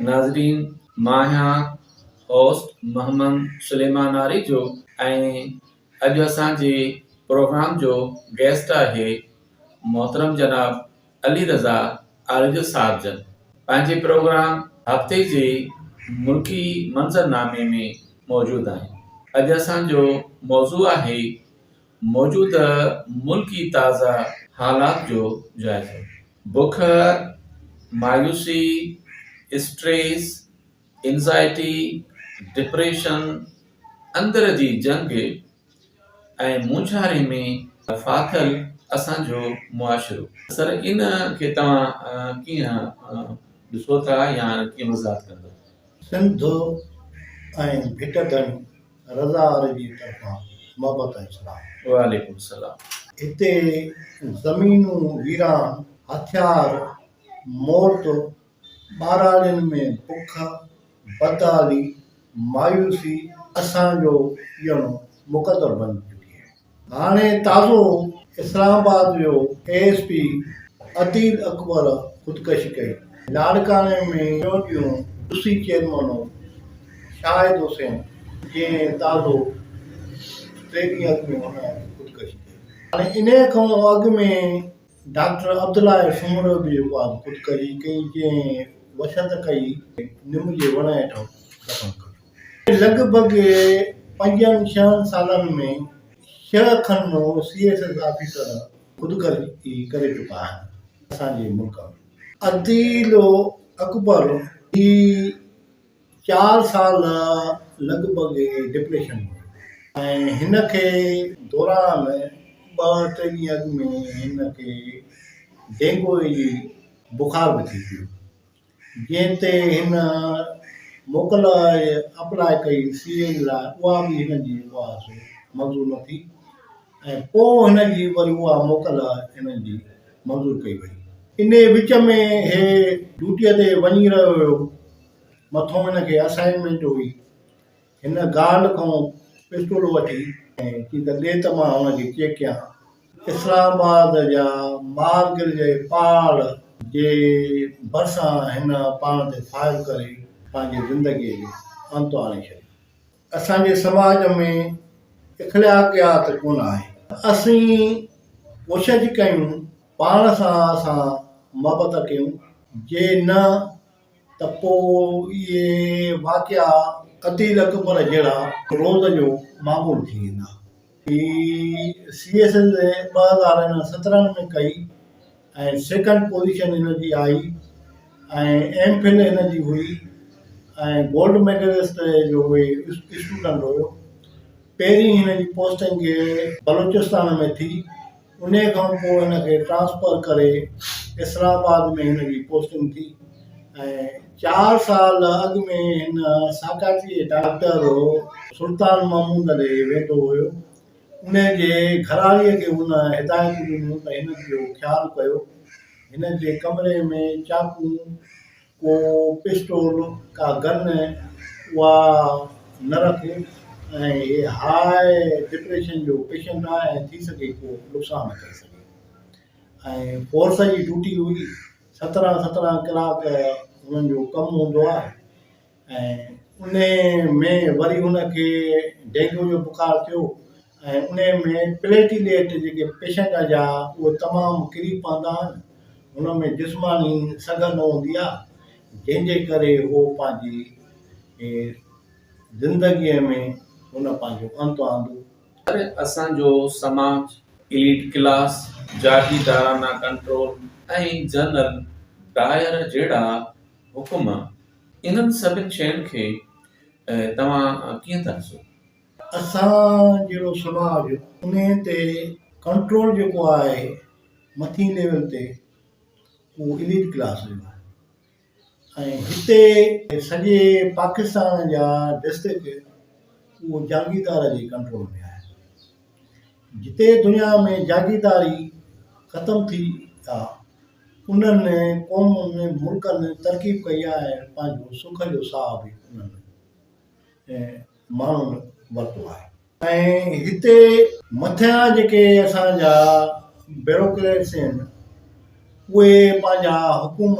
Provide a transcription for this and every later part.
ناظرين مان آهيان هوسٽ محمد سليمان آريجو ۽ اڄ اسان جي پروگرام جو گيسٽ آهي محترم جناب علي رضا آريجو صاحب جن پنهنجي پروگرام هفتي جي ملڪي منظر نامي ۾ موجود آهن. اڄ اسان جو موضوع آهي موجوده ملڪي تازه حالات جو جائزو. بک، مايوسي، اسٽريس، انزائٽي، ڊپريشن، اندر جي جنگ ۽ مونجهاري ۾ ڦاٿل اسان جو معاشرو. سر ان کي توهان ڪيئن ڏسو ٿا يا ڪيئن وضاحت ڪندو؟ سنڌ ۽ ڀٽ ڌڻي رضا آر جي طرفان محبت ۽ سلام. وعليڪم السلام. هتي زمينون ويران، هٿيار، موت، ٻهراڙين ۾ بک، بدحالي، مايوسي اسان جو ڄڻ مقدر بڻجي چڪي آهي. هاڻي تازو اسلام آباد جو A S P Adeel Akbar خودڪشي ڪئي. لاڙڪاڻي ۾ ٽيون ڏينهن ڊسي چيئرمن شاهد حسين جنهن تازو ٽي ڏينهن اڳ ۾ هن خودڪشي ڪئي. هاڻي انهيء کان اڳ ۾ ڊاڪٽر عبدالله سومرو به جيڪو آهي خودڪشي ڪئي جنهن وصيت ڪئي نم جي وڻ هيٺان دفن ڪجو. لڳ ڀڳ پنجن ڇهن سالن ۾ ڇهه کن سي ايس ايس آفيسر خودڪشي ڪري چڪا آهن اسان جي ملڪ ۾. عديل اڪبر هي چار سال لڳ ڀڳ ڊپريشن ۾ هيو ۽ هن کي دوران ٻه ٽي ڏينهن اڳ ۾ هن کي ڊينگو جي بخار به ٿي پيو. جنهن تي هن موڪل اپلاء ڪئي سي ايل لاء اها به هن جي اها سو منظور نه ٿي ۽ پوء هن جي وري اها موڪل هن جي منظور ڪئي وئي. انهي وچ ۾ هي ڊيوٽيء تي وڃي رهيو هيو مٿو هن کي اسائنمينٽ هئي هن گارڊ کان پسٽول وٺي ۽ چي ته ڏي ته مان هن کي چيڪ ڪيان. اسلام آباد جا مارگل جي پهاڙ جي ڀرسان هن پاڻ تي فائر ڪري پنهنجي زندگيء جو انت آڻي ڇڏيو. اسان جي سماج ۾ اخلاقيات ڪونه آهي. اسين ڪوشش ڪيون پاڻ سان اسان محبت ڪيون جي نه ته پوء اهي واقعا عديل اڪبر جهڙا روز جو معمول ٿي ويندا. هي سي ايس ايس 2017 ۾ ڪئي ۽ سيڪنڊ پوزيشن هن جي آئي ۽ ايم فل هن جي هئي ۽ گولڊ ميڊلسٽ جو هي اسٽوڊنٽ هيو. پهرين هن جي پوسٽنگ بلوچستان ۾ ٿي. انهيء کان پوء هن کي ٽرانسفر ڪري اسلام آباد ۾ هن جي پوسٽنگ ٿي ۽ چار سال اڳ ۾ هن سائيڪاٽري جي ڊاڪٽر سلطان محمود ڏي ويندو هيو. انهيء جي گهرواريء کي هن هدايتون ڏنيون ته هن جو خيال ڪيو. هن جي ڪمري ۾ چاقون ڪو پسٽول، ڪا گن اها نه رک ۽ هي هاء ڊپريشن جو پيشنٽ آهي ۽ ٿي سگهي ڪو نقصان نه ڪري سگهي ۽ فورس جي ڊيوٽي هئي 17 17 ڪلاڪ انهن جو ڪم هوندو آهي ۽ انهي ۾ وري هن کي ڊينگو جو بخار ٿيو ۽ انهي ۾ پليٽيليٽ جيڪي پيشنٽ جا اهي تمام ڪري پوندا آهن هن ۾ جسماني سگهه نه هوندي آهي جنهن جي ڪري هو پنهنجي زندگي ۾ هن پنهنجو انت آندو. پر اسان جو سماج ايليٽ ڪلاس، جاگيردارانه ڪنٽرول ۽ جنرل ڊائر جهڙا حڪم انهن سڀن شين کي توهان ڪيئن ٿا ڏسو؟ اسان جهڙو سماج انهي تي ڪنٽرول جيڪو آهي مٿين ليول تي اهو اليٽ ڪلاس جو آهي ۽ هتي سڄي پاڪستان جا ڊسٽرڪٽ اهو جاگيردار جي ڪنٽرول ۾ آهن جتي دنيا ۾ جاگيرداري ختم ٿي آ انهن قومن ملڪن ترقي به ڪئي آهي ۽ پنهنجو سک جو ساهه به انهن ماڻهن ورتو آهي. ۽ هتي مٿيان جيڪي اسان جا بيوروڪريٽس آهن اهي پنهنجا حڪم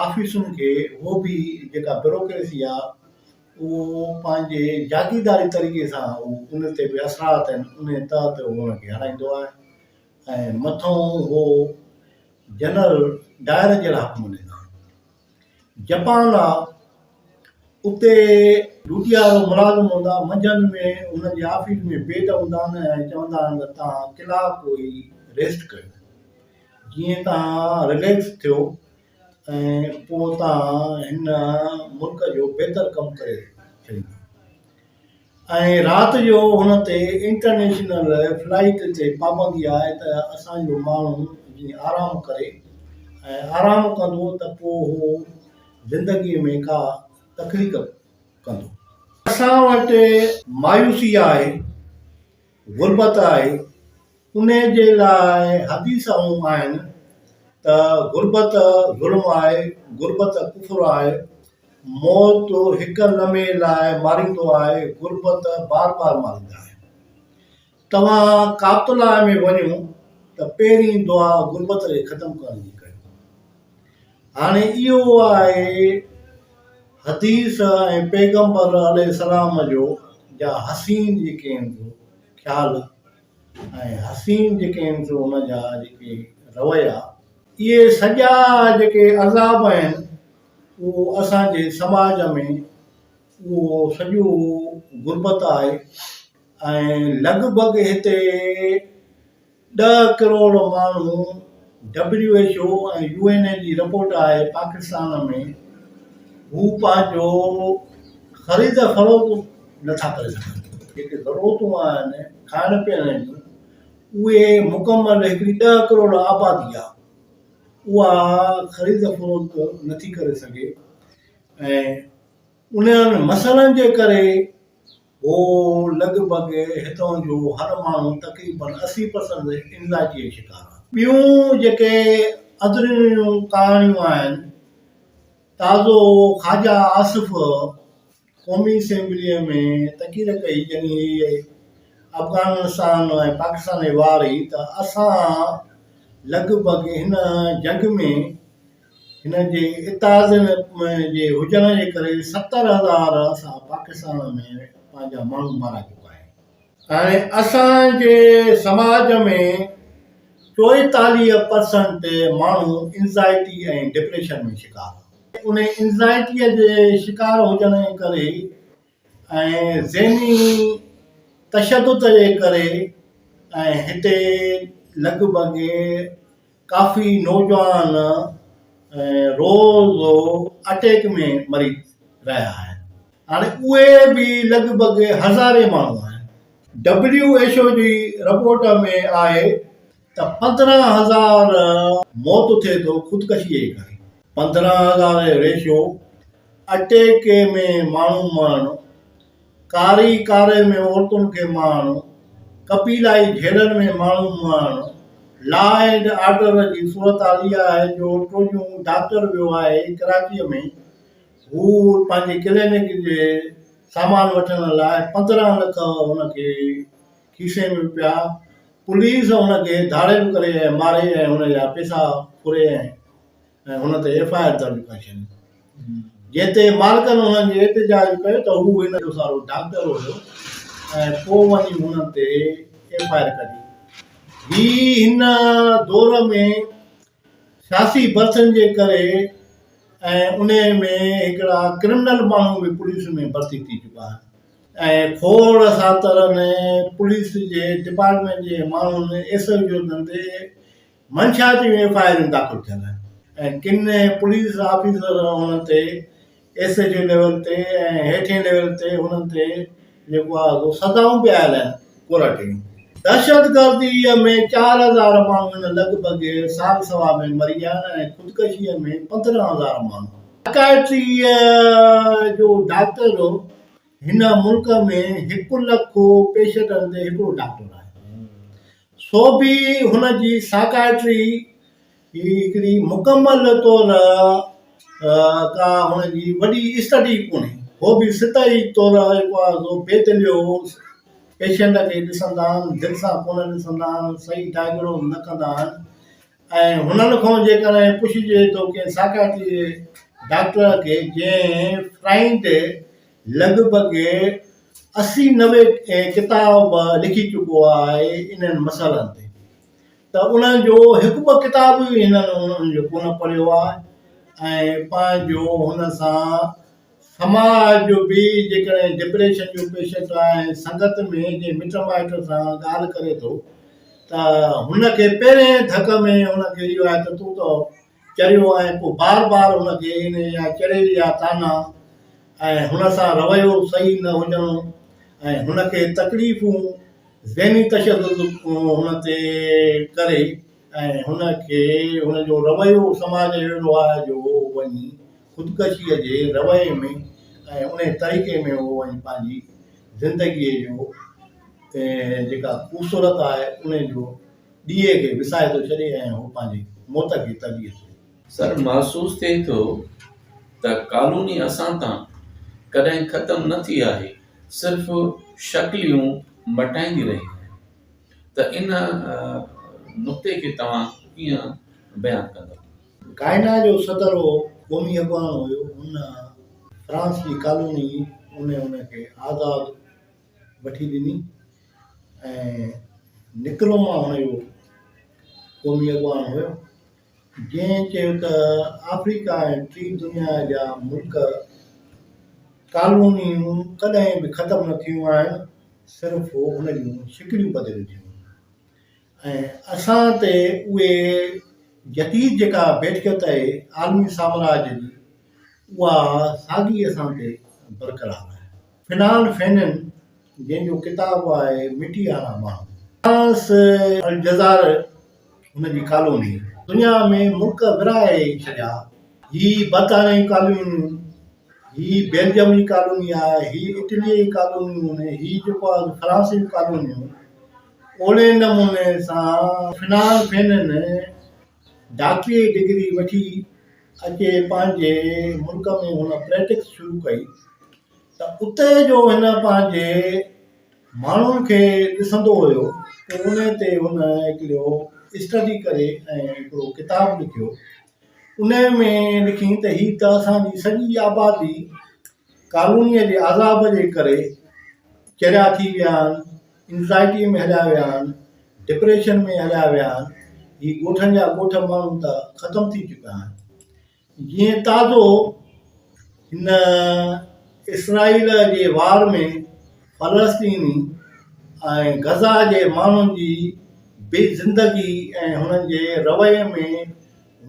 آفيسن کي هو به جيڪا بيوروڪريسي آ اهو پنهنجي جاگيرداري طريقي سان هو ان تي به اثرات آهن ان تحت هو ان کي هلائيندو آهي ۽ مٿئون هو جنرل ڊائر جهڙا حڪم ڏيندا آهن. جپان آ اتي ڊيوٽي وارو ملازم هوندا منجهند ۾ انهن جي آفيس ۾ بيڊ هوندا آهن ۽ چوندا آهن ته توهان ڪلاڪ ڪوئي ريسٽ ڪيو جيئن توهان رليڪس ٿيو ۽ پوء توهان هن ملڪ جو بهتر ڪم ڪري ڇڏيندو ۽ رات جو هن تي انٽرنيشنل فلائيٽ تي پابندي آهي ته اسان جو ماڻهو جيئن آرام ڪري ۽ آرام ڪندو ته پوء هو زندگيء ۾ ڪا تخليق ڪندو. اسان وٽ مايوسي آهي، غربت آهي، انهي جي لاء حديثون آهن ته غربت ظلم آهي، غربت ڪفر آهي، موت هڪ لمحي لاء ماريندو آهي، غربت بار بار ماريندا آهي. توهان ڪعبة الله ۾ وڃو ته پهرين دعا غربت کي ختم ڪرڻ جي ڪيو. هاڻي اهو آهي حديث ۽ پيغمبر عليه السلام جو جا حسين جيڪي آهن سو خيال ۽ حسين جيڪي آهن سو ان جا جيڪي رويا اهي سڄا جيڪي عذاب آهن اهو اسان جي سماج ۾ اهو سڄو غربت آهي ۽ لڳ ڀڳ هتي ڏهه ڪروڙ ماڻهو W H O ۽ U N اي جي رپورٽ آهي پاڪستان ۾ هو پنهنجو خريد فروخت نٿا ڪري سگهن جيڪي ضرورتون آهن کائڻ پيئڻ جون اهي مڪمل هڪڙي ڏهه ڪروڙ آبادي آهي اها خريد فروخت نٿي ڪري سگهي ۽ انهن مسئلن جي ڪري هو لڳ ڀڳ هتان جو هر ماڻهو تقريبن 80% انزائٽي جو شڪار آهي. ٻيون جيڪي اندرونيون ڪهاڻيون آهن، تازو خواجه آصف قومي اسيمبليء ۾ تقرير ڪئي جڏهن هي افغانستان ۽ پاڪستان جي وار هئي ته اسان لڳ ڀڳ هن جنگ ۾ هن جي اتحادين جي هجڻ جي ڪري 70,000 اسان پاڪستان ۾ پنهنجا ماڻهو مارائي چڪا آهيون. هاڻي اسان جي سماج ۾ 44 پرسنٽ ماڻهو انزائٽي ۽ ڊپريشن ۾ شڪار آهن. انهي انزائٽيء جي شڪار هجڻ جي ڪري ۽ ذهني تشدد جي ڪري ۽ هتي لڳ ڀڳ ڪافي نوجوان روز اٽيڪ ۾ مري رهيا آهن. هاڻي اهي به لڳ ڀڳ هزارين ماڻهو آهن. ڊبليو ايڇ او جي رپورٽ ۾ آهي ته 15,000 موت ٿئي ٿو خودڪشي جي ڪري. 15,000 جو ريشو اٽيڪ ۾ ماڻهو مرڻ، ڪاري ڪاري ۾ عورتن کي مارڻ، قبيلائي جهيڙن ۾ ماڻهو مرڻ، لا اينڊ آرڊر جي صورتحال اها آهي جو ٽوجون ڊاڪٽر ويو آهي ڪراچيء ۾ هو پنهنجي ڪلينڪ جي سامان وٺڻ لاء 15 لک هن کي کيسي ۾ پيا، پوليس هن کي ڌاڙيل ڪري ۽ ماري ۽ هن جا پيسا ڦري ۽ هن تي ايف I R درج ڪري ڇڏي. جنهن تي مالڪن هنن جي احتجاج ڪيو ته هو هن جو سارو ڊاڪٽر هيو ۽ پوء وڃي هن تي ايف I R ڪڍي. هي هن دور ۾ سياسي ڀرتين جي ڪري ۽ انهي ۾ هڪڙا ڪرمنل ماڻهو به پوليس ۾ ڀرتي ٿي چڪا آهن ۽ کوڙ ساترن پوليس جي ڊپارٽمينٽ جي ماڻهن ايس ايڇ اوز تي منشيات جون ايف I آرون داخل ٿيل آهن ۽ ڪن پوليس آفيسر انهن تي ايس ايڇ او ليول تي ۽ هيٺين ليول تي انهن تي جيڪو آهي سو سزائون به آيل آهن ڪورٽ جون. دهشتگرديء ۾ 4000 ماڻهو هن لڳ ڀڳ سال سوا ۾ مري ويا آهن ۽ خودڪشيء ۾ 15,000 ماڻهو. سائيڪائٽريء جو ڊاڪٽر هن ملڪ ۾ هڪ لک پيشنٽن تي هڪڙو ڊاڪٽر آهي. سو به هن جي سائيڪائٽري هي هڪڙي مڪمل طور ڪا هن جي وڏي اسٽڊي ڪونهي. هو به سطحي طور جيڪو آهي سو بي دليو پيشنٽ کي ڏسندا آهن، دل سان ڪونه ڏسندا آهن، صحيح ڊائگنوز نه ڪندا آهن. ۽ هنن کان جيڪڏهن پڇجي ٿو ڪنهن ساڪاٽري ڊاڪٽر کي جنهن فرائنڊ لڳ ڀڳ 80 90 ڪتاب لکي چڪو آهي انهن مسئلن تي ته انهن جو هڪ ٻه ڪتاب به هنن انهن جو ڪونه پڙهيو آهي ۽ پنهنجو هن سان سماج جو به جيڪڏهن ڊپريشن جو پيشنٽ آهي ۽ سنگت ۾ جي مٽ مائٽ سان ڳالهه ڪري ٿو ته هن کي پهرين ڌڪ ۾ هن کي اهو آهي ته تون ته چريو آهين پوء بار بار هن کي ان جا چري جا طعنا ۽ هن سان رويو صحيح نه هجڻ ۽ هن کي تڪليفون ذهني تشدد هن تي ڪري ۽ هن کي هن جو رويو سماج جو اهڙو آهي جو هو وڃي خودڪشيء جي رويي ۾ ۽ انهيء طريقي ۾ هو وڃي پنهنجي زندگيء جو جيڪا خوبصورت آهي انهيء جو ڏيئي کي وسائي ٿو ڇڏي ۽ هو پنهنجي موت کي ترجيح ٿو ڏئي. سر محسوس ٿئي ٿو ته ڪالوني اسان تان ڪڏهن ختم نه ٿي آهي صرف شڪليون مٽائيندي رهي آهي ته ان نقطي کي توهان ڪيئن بيان ڪندؤ؟ گائنا جو صدر هو قومي اڳواڻ هيو هن فرانس جي ڪالوني ان هن کي آزاد وٺي ڏني ۽ نڪروما هن جو قومي اڳواڻ هيو جنهن چيو ته آفريڪا ۽ ٽين دنيا جا ملڪ ڪالونيون ڪڏهن به ختم نه ٿيون آهن صرف هن جون شڪليون بدلجيون ۽ اسان تي اهي جديد جيڪا بيٺڪيت آهي عالمي سامراج جي اها ساڳي اسان تي برقرار آهي. فنان فينن جنهن جو ڪتاب آهي مٽي آڻا ماڻهو. فرانس الجزائر هن جي ڪالوني. دنيا ۾ ملڪ ورهائي ڇڏيا. هي برطانيا جون ڪالونيون، هي بيلجم جي ڪالوني آهي، هي اٽليء جي ڪالونيون، هي جيڪو آهي فرانس جون ڪالونيون. اهڙي نموني سان فنان فينن ڊاڪٽريء جي ڊگري وٺي اچي پنهنجي ملڪ ۾ هن پريڪٽس شروع ڪئي ته اتي جو هن پنهنجي ماڻهن کي ڏسندو هيو ته ان تي هن هڪڙو اسٽڊي ڪري ۽ هڪڙو ڪتاب لکيو ان ۾ لکين ته هي ته اسان جي سڄي آبادي ڪالونيء جي عذاب جي ڪري چريا ٿي ويا آهن، انزائٽيء ۾ هليا ويا آهن، ڊپريشن ۾ هليا ويا آهن، هي ڳوٺن جا ڳوٺ ماڻهو ته ختم ٿي چڪا آهن. جيئن تازو هن اسرائيل جي وار ۾ فلسطيني ۽ غزه جي ماڻهن جي بي زندگي ۽ هنن جي رويي ۾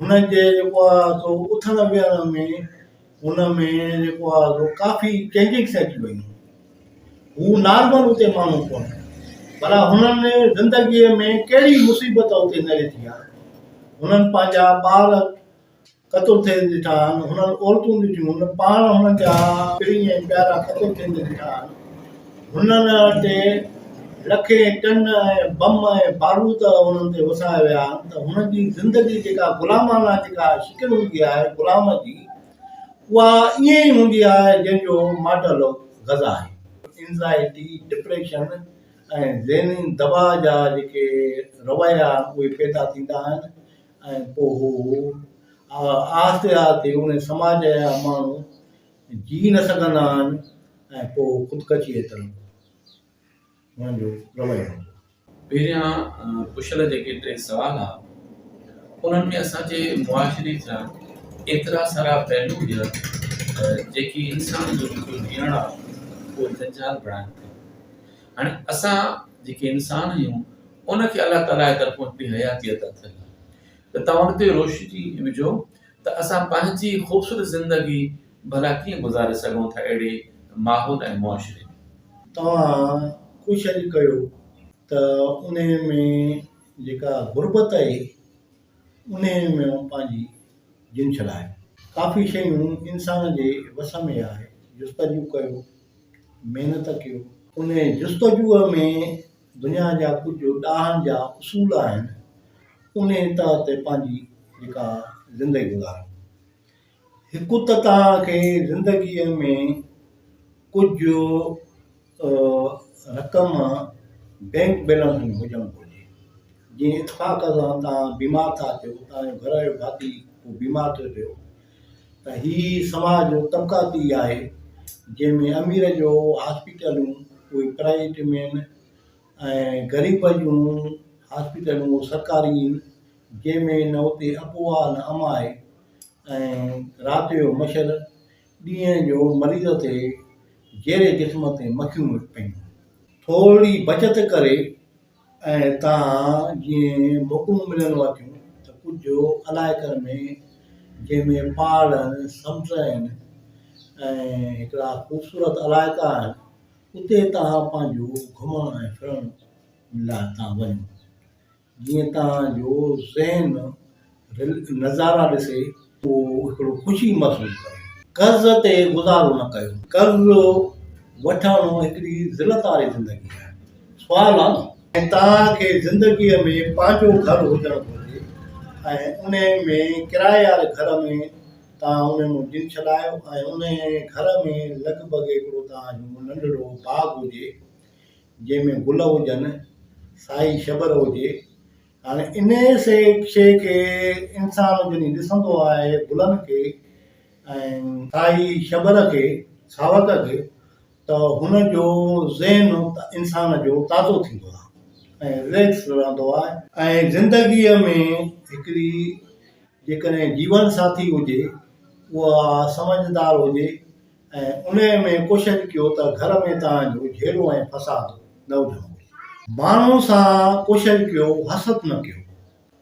هنن جي جيڪو آهي سو اٿڻ ويهڻ ۾ ان ۾ جيڪو آهي سو ڪافي چينجنگس اچي ويون. هو نارمل اتي ماڻهو ڪونهن. ڀلا هنن زندگيء ۾ ڪهڙي مصيبت اتي نه ڏٺي آهي. هنن پنهنجا ٻار قتل ٿيندي ڏٺا آهن، هنن عورتون ڏٺيون، هن پاڻ هنن جا پرين ۽ پيارا قتل ٿيندي ڏٺا آهن. هنن تي لکين ٽن ۽ بم ۽ بارود هنن تي وسايا ويا آهن ته هنن جي زندگي جيڪا غلامانه جيڪا شڪل هوندي آهي غلام جي اها ائين ئي هوندي آهي جنهن جو ماڊل غزه آهي. انزائٽي، ڊپريشن ۽ ذهني دٻاء جا جيڪي رويا آهن اهي پيدا ٿيندا آهن ۽ پوء هو آهستي آهستي ان سماج جا ماڻهو جي نه سگهندا آهن ۽ پوء خودڪشيء طرف انهن جو رويو هوندو آهي. پهريان پڇيل جيڪي ٽي سوال ها انهن ۾ اسان جي معاشري جا ايترا سارا پهلو هيا جيڪي انسان جو جيڪو جيئڻ آهي اهو جنجال بڻائن ٿا. هاڻي اسان جيڪي انسان آهيون ان کي الله تعاليٰ جي طرفون هڪڙي حياتي عطا ٿيل آهي ته توهان ان تي روشني وجهو ته اسان پنهنجي خوبصورت زندگي ڀلا ڪيئن گذاري سگهون ٿا اهڙي ماحول ۽ معاشري ۾. توهان ڪوشش ڪيو ته انهي ۾ جيڪا غربت آهي انهي ۾ پنهنجي جند ڇڏايو. ڪافي شيون انسان جي وس ۾ آهي جستجو ڪيو محنت ڪيو. انهي جستجو ۾ دنيا جا ڪجهه ڏاهن جا اصول آهن انهي تحت پنهنجي جيڪا زندگي گذاريو. هڪ ته توهان کي زندگيء ۾ ڪجهه رقم بينڪ بيلنس ۾ هجڻ گهرجي. جيئن اتفاق سان توهان بيمار ٿا ٿيو، توهان جو گهر جو ڀاتي ڪو بيمار ٿو ٿيو ته هي سماج طبقاتي آهي، جنهن ۾ امير جو هاسپيٽلون اهي پرائيويٽ ۾ آهن ۽ غريب جون هاسپيٽلون اهي سرڪاري آهن، جنهن ۾ نه اتي ابو آهي نه اما آهي ۽ رات جو مڇر ڏينهن جو مريض تي جيري جسم تي مکيون پيون. ٿورڙي بچت ڪري ۽ تان جيئن موڪلون ملن واريون ته ڪجهه علائقن ۾ جنهن ۾ پهاڙ آهن، سمنڊ آهن ۽ هڪڙا خوبصورت علائقا آهن اتي توهان پنهنجو گهمڻ ۽ ڦرڻ لاء توهان وڃو. جيئن توهان جو ذهن نظارا ڏسي اهو هڪڙو خوشي محسوس ڪري. قرض تي گذارو نه ڪيو. قرض وٺڻ هڪڙي ذلت واري زندگي آهي. سوال آ نه. ۽ توهان کي زندگيء ۾ پنهنجو گهر هجڻ گهرجي ۽ انهي ۾ ڪرائي واري گهر ۾ توهان انهي مان جند ڇڏايو ۽ انهي گهر ۾ لڳ ڀڳ هڪڙو توهان جو ننڍڙو باغ هجي جنهن ۾ گل هجن، سائي شٻر هجي. هاڻي انهيء شيء کي انسان جڏهن ڏسندو آهي، گلن کي ۽ سائي شٻر کي، ساوڪ کي، ته هن جو ذهن انسان جو تازو ٿيندو آهي ۽ رليڪس رهندو آهي. ۽ زندگيء ۾ هڪڙي جيڪڏهن جيون ساٿي هجي، اها سمجهدار هجي ۽ انهيء ۾ ڪوشش ڪيو ته گهر ۾ توهان جو جهيڙو ۽ فساد نه هجڻ گهرجي. ماڻهن سان ڪوشش ڪيو حسد نه ڪيو.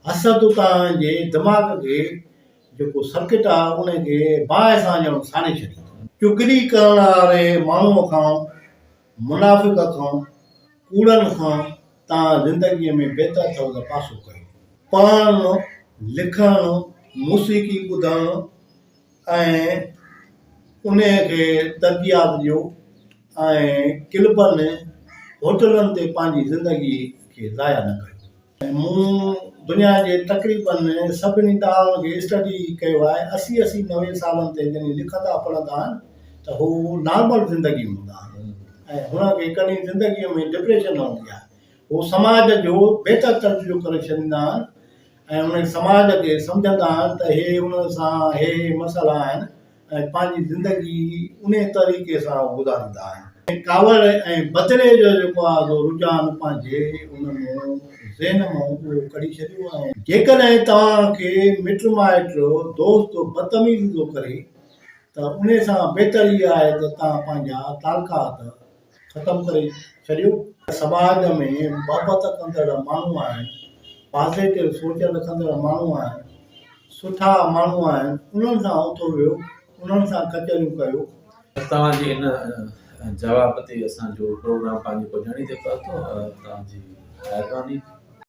حسد توهان جي دماغ کي جيڪو سرڪٽ آهي ان کي باهه سان ڄڻ ساڙي ڇڏيندو. چغلي ڪرڻ واري ماڻهوء کان، منافق کان، ڪوڙن کان توهان زندگيء ۾ بهتر اٿو ته پاسو ڪيو. پڙهڻ، لکڻ، موسيقي ٻڌڻ، ۽ انهيء کي ترجيحات ڏيو ۽ ڪلبن، هوٽلن تي پنهنجي زندگي کي ضايع نه ڪيو. مون دنيا جي تقريبن سڀني ڏاهن کي اسٽڊي ڪيو آهي، 80 80 90 سالن تي جڏهن لکندا پڙهندا آهن ته هو نارمل زندگي ۾ هوندا آهن ۽ هنن کي ڪڏهن زندگي ۾ ڊپريشن نه هوندي آهي. هو سماج جو بهتر تجزيو ڪري ڇڏيندا آهن ۽ ان سماج کي سمجهندا آهن ته هي ان سان هي هي مسئلا آهن ۽ پنهنجي زندگي انهي طريقي سان هو گذاريندا آهن. ڪاوڙ ۽ بدلي جو جيڪو آهي سو رجحان پنهنجي ان مون ذهن مان اهو ڪڍي ڇڏيو ۽. جيڪڏهن توهان کي مٽ مائٽ دوست بدتميزي ٿو ڪري ته انهي سان بهتر اهو آهي ته توهان پنهنجا تعلقات ختم ڪري ڇڏيو. سماج ۾ محبت ڪندڙ ماڻهو آهن، پازيٽو سوچ رکندڙ ماڻهو آهن، سٺا ماڻهو آهن، انهن سان اٿو ويهو، انهن سان ڪچهريون ڪيو. توهان جي ان جواب تي اسان جو پروگرام پنهنجي پڄاڻي تي پهتو. توهان جي مهرباني.